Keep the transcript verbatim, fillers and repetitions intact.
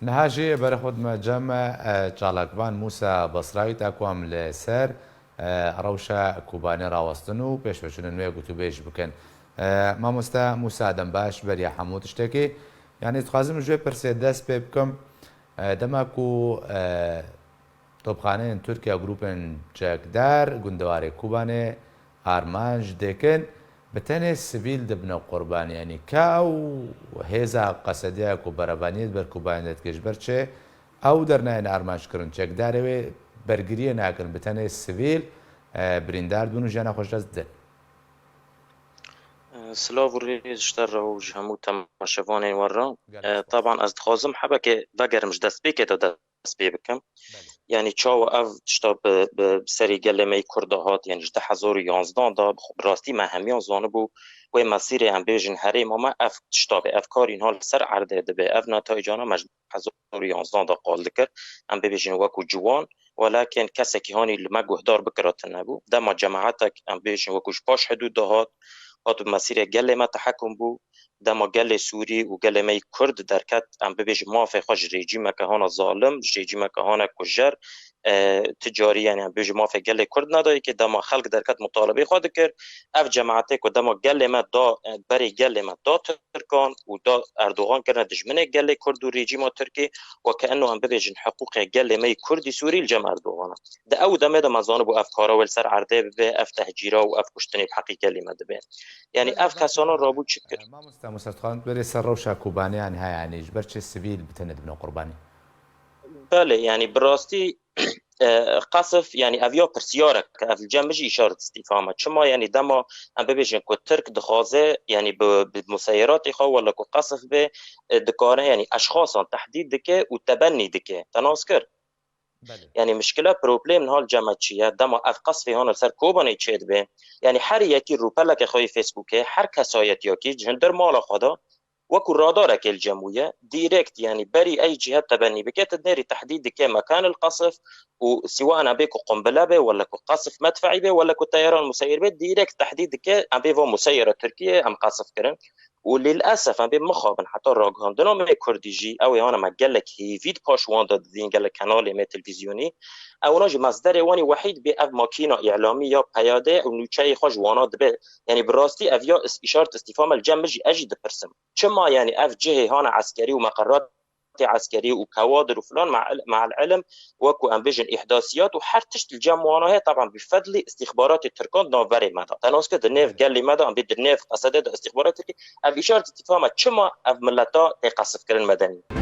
Niha jî berê xwe dime cem, e, çalakvan Mûsa Basra wî, ta ku em li ser, e, rewşa Kobanê rawestin û pêşveçûnên wê gotûbêj bikin. E, mamoste Mûsa, dem baş beriya hemû tiştekî. Yanî dixwazim ji wê pirsê dest pê bikim. E, dema ku, e, topxaneyên Tirkiye, grûpên çekdar, gundewarê Kobanê armanc dikin, bi tenê sivîl dibine qurbanî. Yanî ka ew hêza Qesediya ku berevaniyê di ber Kobanê de dike, ji ber çi ew dernayên armanc kirin? Çekdarê wê bergiriyê nakin, bi tenê sivîl, e, birîndar dibin û jiyana xwe ji dest didin. Silav û rêz ji te re û ji hemû temaşevanên we re. Gelek E, spas. Taban ez dixwazim hebekê vegerim ji destpêkê de dest pê bikim. Belê. Yanî çawa ev tişta bi, bi, bi serê gelê me yê Kurd de hat, yanî ji du hezar û yanzdan de bi xwe, bi rastî me hemiyan zanibû wê mesîrê em bêjin herêma me ev tişta be, ev karî niha li ser erdê dibe, ev netayîcana me ji du hezar û yanzdan de qal dikir. Em bibêjin wekû ciwan, welakin kesekî hanî li me guhdar bikira tune bû. Dema cemaetek em bêjin wekû ji paş hidûd de hat, hat bi mesîrê gelê me tehekum bû. Dema gelê Sûrî û gelê me yê Kurd derket, em bibêjin mafê xwe ji rejîmeke hana zalim, ji rejîmeke hana kujer, e, ti carî, yanî em bêjin mafê gelê Kurd nedayê, ke dema xelk derket mutalebê xwe dikir, ev cemaetê ku dema gelê me da, e, berê gelê me da Tirkan û da Erdogan kirine dijminê gelê Kurd û rejîma Tirkê, weke enno em bibêjin hiqûqê gelê me yê Kurdî Sûrî li cem Erdogan e. Di ew demê de me zanibû ev kara wê li ser erdê bibe, ev tehcîra û ev kuştinê bi heqî gelê me dibe. Yanî ev kesana rabû çi kir? E, mamoste Mûsa, dixwazim tu berê ser rewşa Kobanê, yanî ha, yanî ji ber çi sivîl bi tenê dibine qurbanî? Belê, yanî bi rastî, e, qesf, yanî ev ya pirsiyarek, ev li cem min jî îşaret îstîfam e. Çima, yanî dema em bibêjin ku Tirk dixwaze, yanî bi, bi museyeratê xwe wela ku qesf be, e, dikare, yanî eşxasan tehdîd dike û tebennî dike. Te nas kir? Belê. Yanî mişkile, problem niha li cem me çi ye? Dema ev qesfê hana li ser Kobanê çêdibe, yanî her yekî rûpeleke xwe yê Facebookê, her kesayetiyakî ji hundir mala xwe de wekû radarekê li cem wî ye, direkt, yanî berî ey cîhet tebennî bike, tu dinêrî tehdîd dike mekan el qesf û siwa ena bê ku qumbile be, wela ku qesf medfeî be, wela ku teyaran museyir be, direkt tehdîd dike, em bê va museyira Tirkiye em qesf kirin. Û lîlesef em bê mixabin heta ragihandina me Kurdî jî, ew ê hana me gelek hêvî di paş wan de didîn, gelek kenalê me televîzyonî. Ewna jî mesderê wan ê wehîd bê ev makîna îlamî ya peyade û nûçeyê xwe ji wana dibe. Yanî bi rastî ev ya is-, îşaret îstîfam e li cem min jî, ez jî dipirsim. Çima, yanî ev cihê hana eskerî û meqeratê eskerî û kewadir û filan, me'el, me'el ilim, wekû em bêjin îhdasiyat û her tişt li cem wana heye, taban bi fedlî îstîxbaratê Tirkan di nav verê me de. Te nas kir di nêv gelê me de, em bê di nêv Qesedê de îstîxbaratê Tirkî, ev îşaret îstîfam e, çima ev mileta tê qesifkirin medenî?